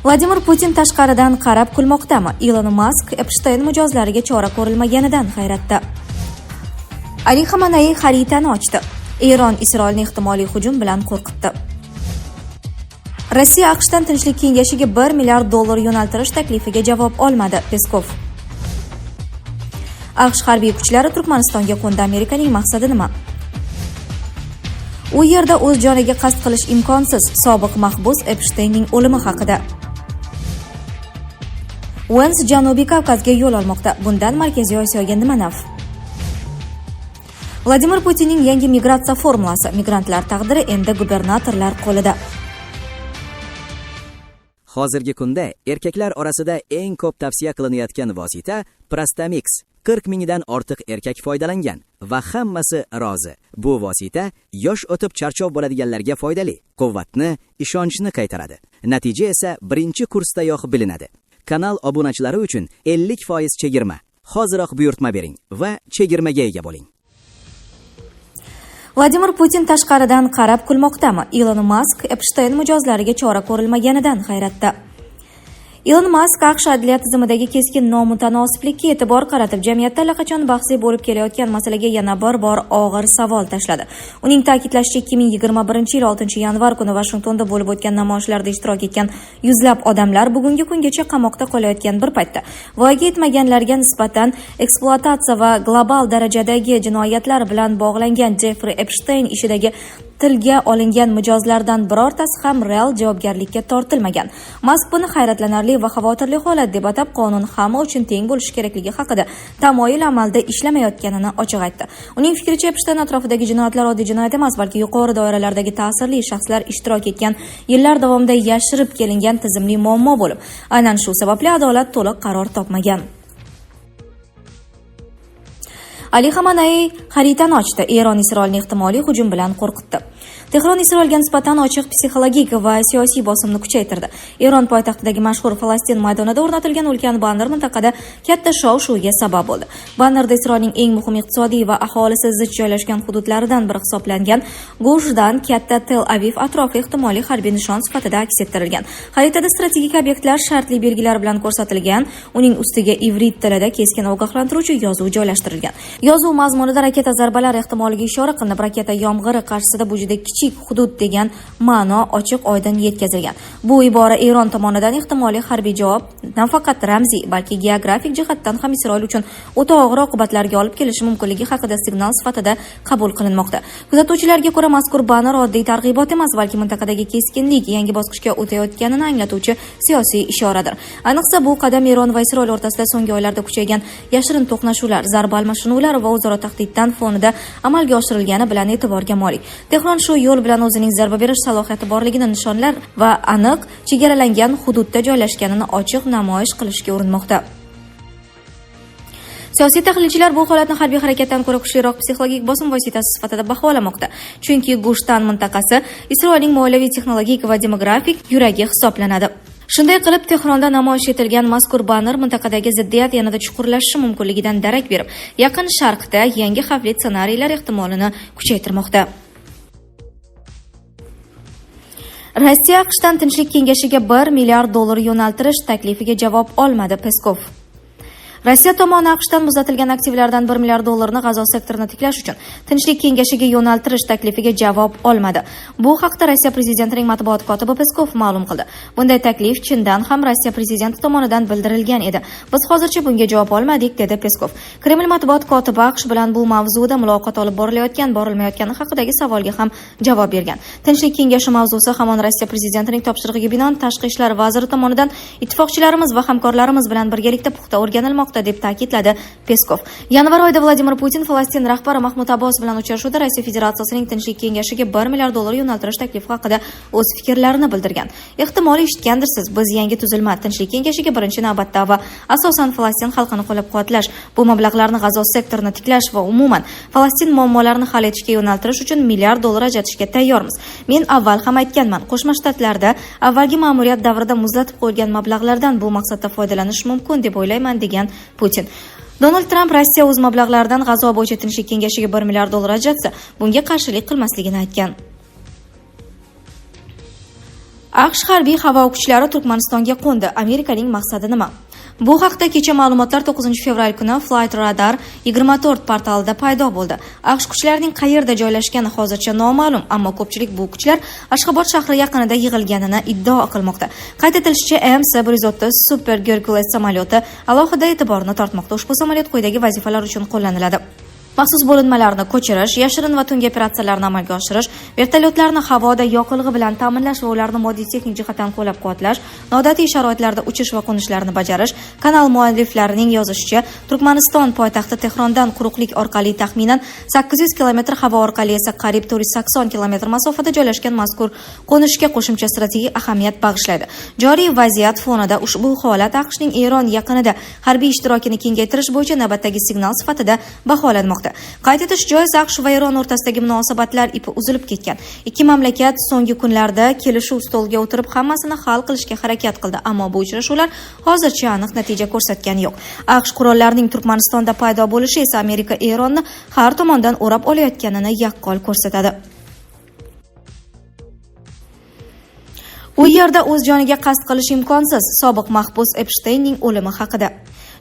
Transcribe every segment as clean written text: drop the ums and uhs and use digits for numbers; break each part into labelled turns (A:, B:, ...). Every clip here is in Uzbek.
A: Vladimir Putin tashqaridan qarab kulmoqdami? Ilon Mask Epstein mijozlariga chora ko'rilmaganidan hayratda. Ali Xamaney xaritani ochdi. Eron Isroilni ehtimoliy hujum bilan qo'rqitdi. Rossiya AQShdan Tinchlik kengashiga 1 milliard dollar yo'naltirish taklifiga javob olmadi, Peskov. AQSh harbiy kuchlari Turkmanistonga qo'ndi. Amerikaning maqsadi nima? U yerda o'z joniga qasd qilish imkonsiz. Sobiq mahbus Epsteinning o'limi haqida. Vens Janubiy Kavkazga yo'l olmoqda. Bundan Markaziy Osiyoga nima naf? Vladimir Putinning yangi migratsiya formulasi: migrantlar taqdiri endi gubernatorlar qo'lida.
B: Hozirgi kunda erkaklar orasida eng ko'p tavsiya qilinayotgan vosita Prostamix. 40 mingdan ortiq erkak foydalangan va hammasi rozi. Bu vosita yosh o'tib charchoq bo'ladiganlarga foydali, quvvatni, ishonchni qaytaradi. Natija esa birinchi kursdayoq bilinadi. Kanal obunachilari uchun 50% chegirma. Hoziroq buyurtma bering va chegirmaga ega bo'ling.
A: Vladimir Putin tashqaridan qarab kulmoqdami? Ilon Mask Epstein mijozlariga chora ko'rilmaganidan hayratda. Ilon Mask AQSh adliya tizimidagi keskin nomutanosiblikka e'tibor qaratib, jamiyatda allaqachon bahsli bo'lib kelayotgan masalaga yana bir bor og'ir savol tashladi. Uning ta'kidlashicha, 2021-yil 6-yanvar kuni Vashingtonda bo'lib o'tgan namoyishlarda ishtirok etgan yuzlab odamlar bugungi kungacha qamoqda qolayotgan bir paytda voyaga yetmaganlarga nisbatan ekspluatatsiya va global darajadagi jinoyatlar bilan bog'langan Jeffri Epstein ishidagi tilga olingan mijozlardan birortasi ham real javobgarlikka tortilmagan. Mask buni hayratlanarli va xavotirli holat deb atab, qonun hamma uchun teng bo'lishi kerakligi haqida tamoyil amalda ishlamayotganini ochiq aytdi. Uning fikricha, Epstein atrofidagi jinoyatlar oddiy jinoyat emas, balki yuqori doiralardagi ta'sirli shaxslar ishtirok etgan, yillar davomida yashirib kelingan tizimli muammo bo'lib, aynan shu sababli adolat to'liq qaror topmagan. Ali Xamaney xaritani ochdi. Eron Isroilni ehtimoliy hujum bilan qo'rqitdi. Tehron Isroilga nisbatan ochiq psixologik va siyosiy bosimni kuchaytirdi. Eron poytaxtidagi mashhur Falastin maydonida o'rnatilgan ulkan banner mintaqada katta shov-shuvga sabab bo'ldi. Bannerda Isroilning eng muhim iqtisodiy va aholisi zich joylashgan hududlaridan biri hisoblangan Gushdan katta Tel Aviv atrofi ehtimoliy harbiy nishon sifatida aks ettirilgan. Xaritada strategik obyektlar shartli belgilar bilan ko'rsatilgan, uning ustiga ivrit tilida keskin ogohlantiruvchi yozuv joylashtirilgan. Yozuv mazmunida raketa zarbalari ehtimoliga ishora qilinib, raketa yomg'iri qarshisida bu juda kichik hudud degan ma'no ochiq oydin yetkazilgan. Bu ibora Eron tomonidan ehtimoliy harbiy javob nafaqat ramziy, balki geografik jihatdan ham Isroil uchun o'ta og'ir oqibatlarga olib kelishi mumkinligi haqida signal sifatida qabul qilinmoqda. Kuzatuvchilarga ko'ra, mazkur banner oddiy targ'ibot emas, balki mintaqadagi keskinlik yangi bosqichga o'tayotganini anglatuvchi siyosiy ishoradir. Ayniqsa, bu qadam Eron va Isroil o'rtasida so'nggi oylarda kuchaygan yashirin to'qnashuvlar, zarba almashinuvlar va o'zaro tahdiddan fonida amalga oshirilgani bilan e'tiborga molik. Tehron shu yo'l bilan o'zining zarba berish salohiyati borligini nishonlar va aniq chegaralangan hududda joylashganini ochiq namoyish qilishga urinmoqda. Siyosiy tahlilchilar bu holatni harbiy harakatdan ko'ra kuchliroq psixologik bosim vositasi sifatida baholamoqda. Chunki Gushdan mintaqasi Isroilning moliyaviy, texnologik va demografik yuragi hisoblanadi. Shunday qilib, Tehronda namoyish etilgan mazkur banner mintaqadagi ziddiyat yanada chuqurlashishi mumkinligidan darak berib, Yaqin Sharqda yangi xavfli ssenariylar ehtimolini kuchaytirmoqda. Rossiya AQShdan Tinchlik kengashiga 1 milliard dollar yo'naltirish taklifiga javob olmadi, Peskov. Rossiya tomoni AQShdan muzlatilgan aktivlardan 1 milliard dollarni G'azo sektorini tiklash uchun Tinchlik kengashiga yo'naltirish taklifiga javob olmadi. Bu haqda Rossiya prezidentining matbuot kotibi Peskov ma'lum qildi. Bunday taklif chindan ham Rossiya prezidenti tomonidan bildirilgan edi. Biz hozircha bunga javob olmadik, dedi Peskov. Kreml matbuot kotibi AQSh bilan bu mavzuda muloqot olib borilayotgan, borilmayotgani haqidagi savolga ham javob bergan. Tinchlik kengashi mavzusi hamon Rossiya prezidentining topshirig'iga binoan tashqi ishlar vaziri tomonidan ittifoqchilarimiz va hamkorlarimiz bilan birgalikda puxta o'rganilmoqda, deb ta'kidladi Peskov. Yanvar oyida Vladimir Putin Falastin rahbari Mahmud Abbos bilan uchrashuvda Rossiya Federatsiyasining Tinchlik kengashiga 1 milliard dollar yo'naltirish taklifi haqida o'z fikrlarini bildirgan. Ehtimol eshitgandirsiz, biz yangi tuzilma Tinchlik kengashiga birinchi navbatda va asosan Falastin xalqini qo'llab-quvvatlash, bu mablag'larni G'azo sektorini tiklash va umuman Falastin muammolarini hal etishga yo'naltirish uchun milliard dollar ajratishga tayyormiz. Men avval ham aytganman, Qo'shma Shtatlarda avvalgi ma'muriyat davrida muzlatib qo'yilgan mablag'lardan bu maqsadda foydalanish mumkin deb o'ylayman, degan Putin. Donald Tramp Rossiya o'z mablag'laridan G'azo bo'yicha Tinchlik kengashiga 1 milliard dollar ajratsa, bunga qarshilik qilmasligini aytgan. AQSh harbiy havo kuchlari Turkmanistonga qo'ndi. Amerikaning maqsadi nima? Bu haqda kecha ma'lumotlar 9 fevral kuni Flight Radar 24 portalida paydo bo'ldi. AQSh kuchlarining qayerda joylashgani hozircha noma'lum, ammo ko'pchilik bu kuchlar Ashxobod shahri yaqinida yig'ilganini iddao qilmoqda. Qayd etilishicha, MC-130 Super Hercules samolyoti alohida e'tiborni tortmoqda. Ushbu samolyot quyidagi vazifalar uchun qo'llaniladi: maxsus bo'linmalarni ko'chirish, yashirin va tungi operatsiyalarni amalga oshirish, vertolyotlarni havoda yoqilg'i bilan ta'minlash va ularni moddiy texnik jihatdan qo'llab-quvvatlash, noodatiy sharoitlarda uchish va qo'nishlarni bajarish. Kanal mualliflarining yozishicha, Turkmaniston poytaxti Tehrondan quruqlik orqali taxminan 800 kilometr, havo orqali esa qariyb 480 kilometr masofada joylashgan mazkur qo'nishga qo'shimcha strategik ahamiyat bag'ishlaydi. Joriy vaziyat fonida ushbu holat AQShning Eron yaqinida harbiy ishtirokini kengaytirish bo'yicha navbatdagi signal sifatida baholanmoqda. Qayd etish joiz, AQSh va Eron o'rtasidagi munosabatlar ipi uzilib ketgan. Ikki mamlakat so'nggi kunlarda kelishuv stoliga o'tirib hammasini hal qilishga harakat qildi, ammo bu uchrashuvlar hozircha aniq natija ko'rsatgani yo'q. AQSh qurollarining Turkmanistonda paydo bo'lishi esa Amerika Eronni har tomondan o'rab olayotganini yaqqol ko'rsatadi. U yerda o'z joniga qasd qilish imkonsiz. Sobiq mahbus Epshteynning o'limi haqida.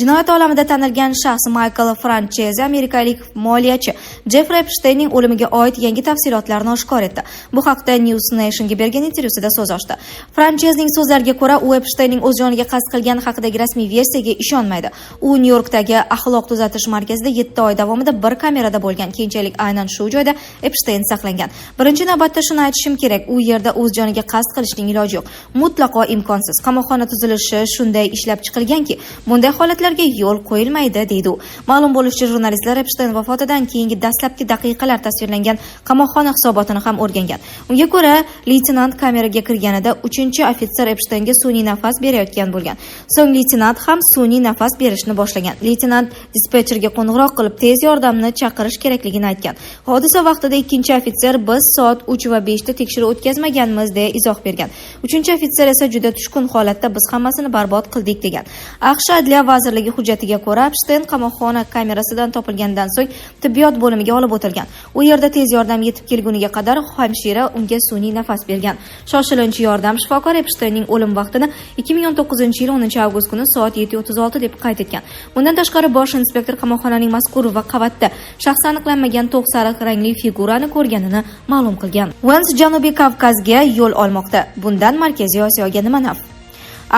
A: Jinoyat olamida tanilgan shaxs Maykl Francheze amerikalik moliyachi Jeffri Epshteynning o'limiga oid yangi tafsilotlarni oshkor etdi. Bu haqda News Nationga bergan intervyusida so'z ochdi. Franchezning so'zlariga ko'ra, u Epshteynning o'z joniga qasd qilgani haqidagi rasmiy versiyaga ishonmaydi. U Nyu-Yorkdagi axloq tuzatish markazida 7 oy davomida bir kamerada bo'lgan. Keyinchalik aynan shu joyda Epshteyn saqlangan. Birinchi navbatda shuni aytishim kerak, u yerda o'z joniga qasd qilishning iloji yo'q. Mutlaqo imkonsiz. Qamoqxona tuzilishi shunday ishlab chiqilganki, bunday holatlar yo'l qo'yilmaydi, deydi u. Ma'lum bo'lishicha, jurnalistlar Epshteyn vafotidan keyingi dastlabki daqiqalar tasvirlangan qamoqxona hisobotini ham o'rgangan. Unga ko'ra, leytenant kameraga kirganida 3-chi ofitser Epshteynga sun'iy nafas berayotgan bo'lgan. So'ng leytenant ham sun'iy nafas berishni boshlagan. Leytenant dispetcherga qo'ng'iroq qilib, tez yordamni chaqirish kerakligini aytgan. Hodisa vaqtida 2-chi ofitser biz soat 3:05 da tekshiruv o'tkazmaganmiz deya izoh bergan. 3-chi ofitser esa juda tushkun holatda biz hammasini barbod qildik degan. AQSh Adliya vazirligi hujjatiga ko'ra, Epshteyn qamoqxona kamerasidan topilgandan so'ng tibbiyot bo'limiga olib o'tilgan. U yerda tez yordam yetib kelguniga qadar hamshira unga sun'iy nafas bergan. Shoshilinch yordam shifokori Epshteynning o'lim vaqtini 2019-yil 10 avgust kuni soat 7:36 deb qayd etgan. Bundan tashqari, bosh inspektor qamoqxonaning mazkur va qavatda shaxsi aniqlanmagan to'q sariq rangli figurani ko'rganini ma'lum qilgan. Vens Janubiy Kavkazga yo'l olmoqda. Bundan Markaziy Osiyoga nima naf?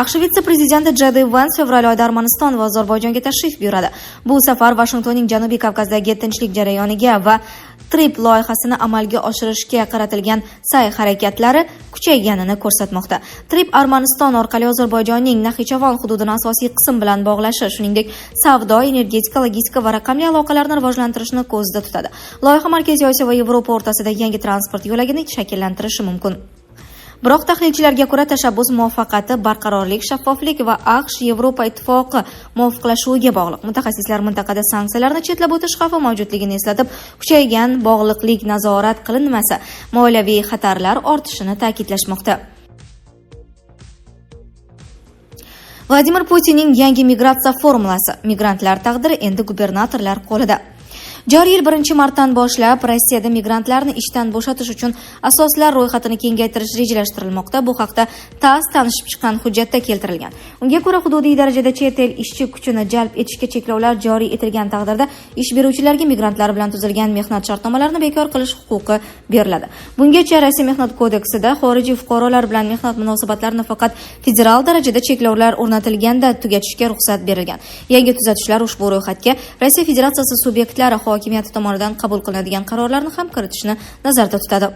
A: AQSh vitse-prezidenti J.D. Vance fevral oyida Armaniston va Ozarbayjonga tashrif buyuradi. Bu safar Vashingtonning Janubiy Kavkazdagi tinchlik jarayoniga va TRIPP loyihasini amalga oshirishga qaratilgan sa'y-harakatlari kuchayganini ko'rsatmoqda. TRIPP Armaniston orqali Ozarbayjonning Naxichavon hududini asosiy qism bilan bog'lashi, shuningdek, savdo, energetika, logistika va raqamli aloqalarni rivojlantirishni ko'zda tutadi. Loyiha Markaziy Osiyo va Yevropa o'rtasida yangi transport yo'lagini shakllantirishi mumkin. Biroq tahlilchilarga ko'ra, tashabbus muvaffaqiyati barqarorlik, shaffoflik va AQSh-Yevropa ittifoqi muvofiqlashuviga bog'liq. Mutaxassislar mintaqada sanksiyalarni chetlab o'tish xavfi mavjudligini eslatib, kuchaygan bog'liqlik nazorat qilinmasa, moliyaviy xatarlar ortishini ta'kidlashmoqda. Vladimir Putinning yangi migratsiya formulasi: migrantlar taqdiri endi gubernatorlar qo'lida. Joriy yil 1-martdan boshlab Rossiyada migrantlarni ishdan bo'shatish uchun asoslar ro'yxatini kengaytirish rejalashtirilmoqda. Bu haqda TASS tanishib chiqqan hujjatda keltirilgan. Unga ko'ra, hududiy darajada chet el ishchi kuchini jalb etishga cheklovlar joriy etilgan taqdirda ish beruvchilarga migrantlar bilan tuzilgan mehnat shartnomalarini bekor qilish huquqi beriladi. Bungacha Rossiya Mehnat kodeksida xorijiy fuqarolar bilan mehnat munosabatlarini faqat federal darajada cheklovlar o'rnatilganda tugatishga ruxsat berilgan. Yangi tuzatishlar ushbu ro'yxatga Rossiya Federatsiyasi subyektlari hokimiyati tomonidan qabul qilinadigan qarorlarni ham kiritishni nazarda tutadi.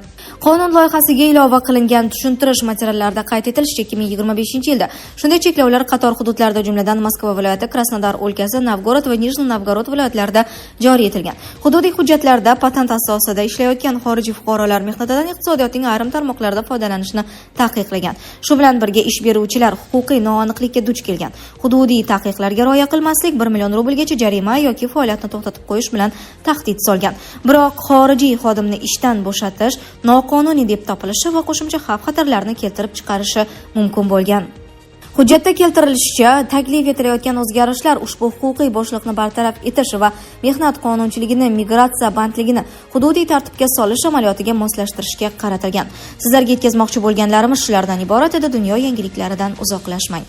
A: Qonun loyihasiga ilova qilingan tushuntirish materiallarida qayd etilishicha, 2025-yilda shunday cheklovlar qator hududlarda, jumladan Moskva viloyati, Krasnodar o'lkasi, Novgorod va Nijniy Novgorod viloyatlarida joriy etilgan. Hududiy hujjatlarda patent asosida ishlayotgan xorijiy fuqarolar mehnatidan iqtisodiyotning ayrim tarmoqlarida foydalanishni taqiqlagan. Shu bilan birga ish beruvchilar huquqiy noaniqlikka duch kelgan. Hududiy taqiqlarga rioya qilmaslik 1 million rublgacha jarima yoki faoliyatni to'xtatib qo'yish bilan tahdid solgan. Biroq xorijiy xodimni ishdan bo'shatish noqonuniy deb topilishi va qo'shimcha xavf-xatarlarni keltirib chiqarishi mumkin bo'lgan. Hujjatda keltirilishicha, taklif etilayotgan o'zgarishlar ushbu huquqiy bo'shliqni bartaraf etish va mehnat qonunchiligini migratsiya bandligini hududiy tartibga solish amaliyotiga moslashtirishga qaratilgan. Sizlarga yetkazmoqchi bo'lganlarimiz shulardan iborat edi. Dunyo yangiliklaridan uzoqlashmang.